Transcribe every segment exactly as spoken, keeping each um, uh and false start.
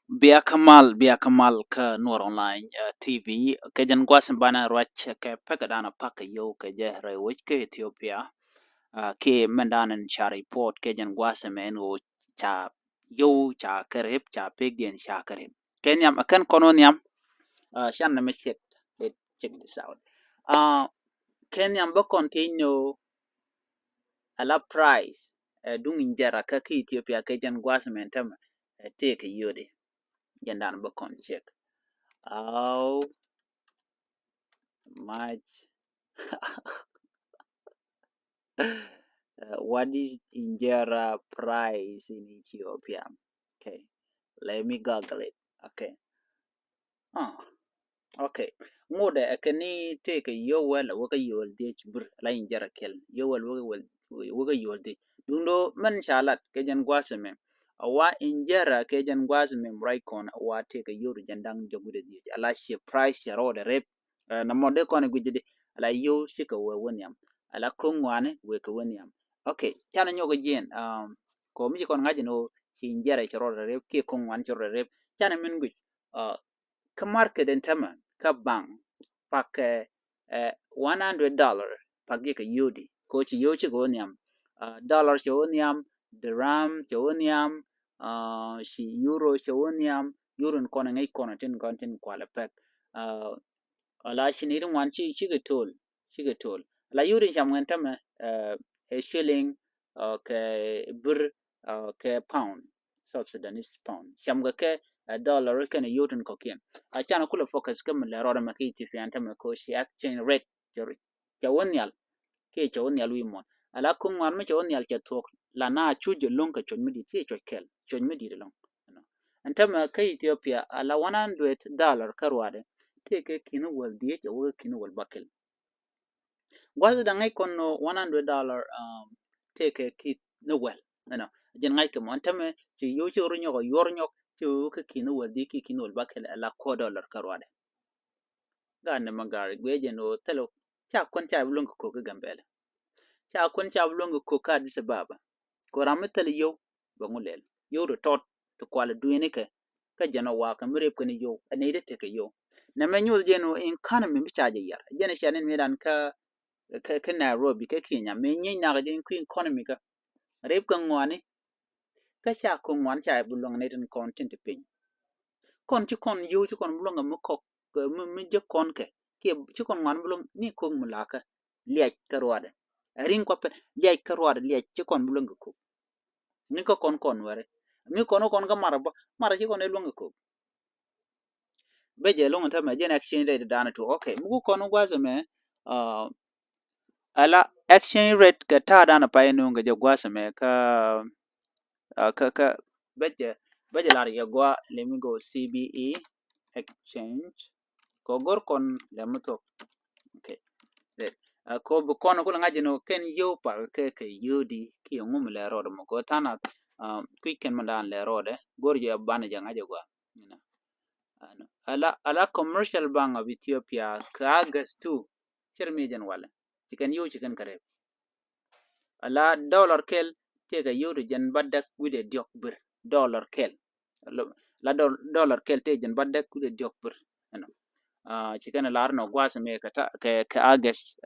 Bia kä mal, bia kä mal kä Nuɔr Online, uh, T V. Kɛ jɛn gua̱th in banɛ ruac kɛ pek dan a pak kɛ yio̱w kɛ jɛ rɛy wec kä Ethiopia. Uh, kiɛ mɛn dan in ca report kɛ jɛn gua̱th in mɛn ɣöö ca yio̱w, ca kɛ rep, ca pek diɛn ca kɛ rep. Kɛ nhiam, kɛn kɔn wä nhiam, uh, can nɛ mɛ check it, check this out. Uh, kɛ nhiam bä kɔn ti nyɔ ala price, uh, duŋ in jɛra kä ki Ethiopia kɛ jɛn gua̱th in mɛn tämɛ, uh, tëë kɛ yio̱di. Jɛn dan bä kɔn check. How much? Uh, what is injera price in Ethiopia? Okay, let me Google it. Okay. Ah, okay. Ŋuudɛ ɛ kɛ ni tëë kɛ yio̱w wɛl ɛ wä kä yio̱w dhiec bir la injera kɛl. Yio̱w wɛl wä kä yio̱w dhiec. Duŋdɔ mɛn ca lat kɛ jɛn gua̱th in mɛn. A wa injera kɛ jɛn gua̱th in mɛn right kɔn a wa tëë kɛ yio̱w jɛn daŋ jɔk wi̱dɛ dhiec. Ala ci price cɛ rɔɔdɛ rep. Uh, na mɔ dee kɔn guic di ala yio̱w cikɛ wee wä nhiam, ala ko̱ŋ ŋuani wee kɛ wä nhiam. Okay, canɛ nyɔk jiɛn, um, kɔ mi ci kɔn ŋa̱c ni wä ci injera ci rɔɔdɛ rep kiɛ ko̱ŋ ŋuani ci rɔɔdɛ rep. Canɛ min guic, uh, kä market in tämɛ kä bank pak kɛ, uh, one hundred dollar pak yɛ kɛ yio̱w di ko ci yio̱w cikɛ wä nhiam. Uh, dollar cɛ wä nhiam, dirham cɛ wä nhiam, uh, ci euro cɛ wä nhiam. Yio̱w in kɔn ŋäc kɔn tin kɔn tin kualɛ pek. Uh, ala ci ni ri ŋuan ci, cikɛ to̱l, cikɛ to̱l. Ala yio̱w in cam ŋɛn tämɛ, uh, ɛ shilling, uh, kɛ bir, uh, kɛ pound, South Sudanese pound. Cam kɛ kɛ, uh, dollar kɛn yio̱w in kɔkiɛn. A canɛ kulɛ focus kä mi lɛ rɔɔdɛ mɛ kɛ Ethiopia tämɛ ko ci exchange rate cɛ wä nhial. Kiɛ cɛ wä nhial wi̱i̱ muɔ̱n. Ala ko̱ŋ ŋuan mi cɛ wä nhial cɛ thuɔ̱k la na cuc jɛ lo̱ŋ kɛ cuɔ̱c mi di̱i̱t kiɛ cuɔ̱c kɛl, cuɔ̱c mi di̱i̱t ɛlɔ̱ŋ. Ɛn tämɛ kä Ethiopia ala one hundred dollar kä ruaadɛ tëë kɛ ki̱n wäl dhiec ɛ wä kɛ ki̱n wäl bäkɛl. Gua̱th da̱ŋ ŋäc kɔn nɔ one hundred dollar, um, tëë kɛ ki̱n wäl. Ɛnɔ jɛn ŋa̱c kɛ mɔ ɛn tämɛ ci yio̱w ci ru nyɔk ɔ yuɔr nyɔk ci wä kɛ ki̱n wäl dhiec kiɛ ki̱n wäl bäkɛl ala kuɔ̱ dollar kä ruaadɛ. Gaat ni ma gari guiɛ jɛ ni ɣöö thilɛ ca kuän ca bi luäŋ kɛ kok kä Gambɛla. Ca kuän ca bi luäŋ kɛ kok kä Addis Ababa. Kɛ ram mi thilɛ yio̱w bɛ ŋu lɛl yio̱w ti tɔt ti kualɛ dueeni kɛ kä jɛn ɔ wakä mi rep kɛn yio̱w ɛ nɛy ti tekɛ yio̱w. Nɛ mɛ nyuɔth jɛ ni ɣöö economy mi ca jɛ yar jɛn ɛ cia ni mi dan kä kä Nairobi kä Kenya mi nyieny nak jɛ in kui̱ economy kä rep kɛ ŋuani. Kä ca kɔn ŋuan ca bi luäŋ ni tin kɔn tin ti piny. Kɔn ci kɔn yio̱w ci kɔn bi luäŋ mi kɔk mi, mi jek kɔn kɛ kiɛ ci kɔn ŋuan bi luäŋ ni kok mi lakä liac kä ruaadɛ. Ɛ riŋ kua pɛn liac kä ruaadɛ liac ci kɔn bi luäŋ kɛ kok. Ni kä kɔn kɔn wɛrɛ mi kɔn kɔn kä marɛ bä marɛ ci kɔn ɛ luäŋ kɛ kok. Bɛ jɛ loŋ tämɛ jɛn exchange rate dan tu. Okay, mi ku kɔn gua̱th mɛ, uh, ala exchange rate kɛ ta̱a̱ dan pay nuŋ kɛ jɛ gua̱th mɛ kä, uh, kä, kä bɛ jɛ, bɛ jɛ lar yɛ gua, let me go C B E exchange. Kɔ gor kɔn lɛ mi thok. Okay. Ɛ, kɔ bi kɔn kulɛ ŋa̱c ni kɛn yio̱w pak kɛ kɛ yio̱w di kiɛ ŋum lɛ rɔɔdɛ mɔ kɔ tha̱a̱ŋ nath, uh, kui̱c kɛn mi dan lɛ rɔɔdɛ gor jɛ ban jɛ ŋa̱c gua. Ala, ala Commercial Bank of Ethiopia kɛ August two. Cir mi jɛn walɛ ci kɛn yio̱w ci kɛn kɛ rep. Ala dollar kɛl tëë kɛ yio̱w ti jɛn bädäk wi̱dɛ diɔ̱k bir. Dollar kɛl. La dollar kɛl tëë jɛn bädäk wi̱dɛ diɔ̱k bir. Ɛnɔ ci kɛn lar nɔ gua̱th mi kɛ, kɛ, kɛ August.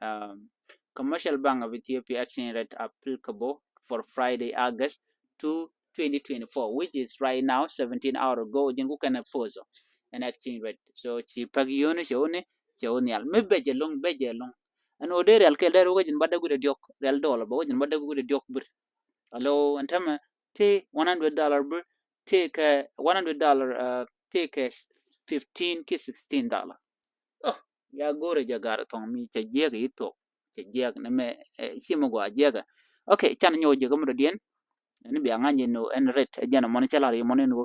Commercial Bank of Ethiopia exchange rate applicable for Friday, August two, twenty twenty-four, which is right now, seventeen hour ago. Jin ku kɛn a pozo an exchange rate. So ci pak yoni ci wuni ci wuni al mi bɛ jɛ luŋ, bɛ jɛ luŋ. Ɛn wä dee rial kɛl dee wä jin ba dee gudɛ diɔk rial dollar ba wä jin ba dee gudɛ diɔk bir. Alo ɛn tämɛ ti one hundred dollar bir ti kɛ one hundred dollar, uh, ti kɛ fifteen ki sixteen dollar. Oh, ya gore jɛ gar thɔŋ mi cɛ jiɛk yi thok. Cɛ jiɛk ni mɛ, eh, ci mɛ gua jiɛk. Okay, can nyɔ jiɛk mɛ dɔ diɛn. Ni bia ŋa̱ny ni ɛn rate ɛ jɛn mɔni cɛ lar yi mɔni ni,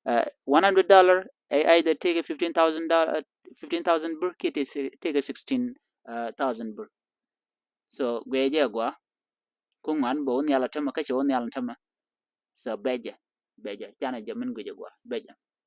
uh, one hundred dollar, eh, either take a fifteen thousand dollar, uh, fifteen thousand bir ki take a sixteen thousand bir. So guɛ jɛ gua. Ku ŋuan bɛ wä nhial a tämɛ kä cɛ wä nhial a tämɛ. So bɛjɛ, bɛjɛ canɛ jɛ min guic a gua bɛjɛ.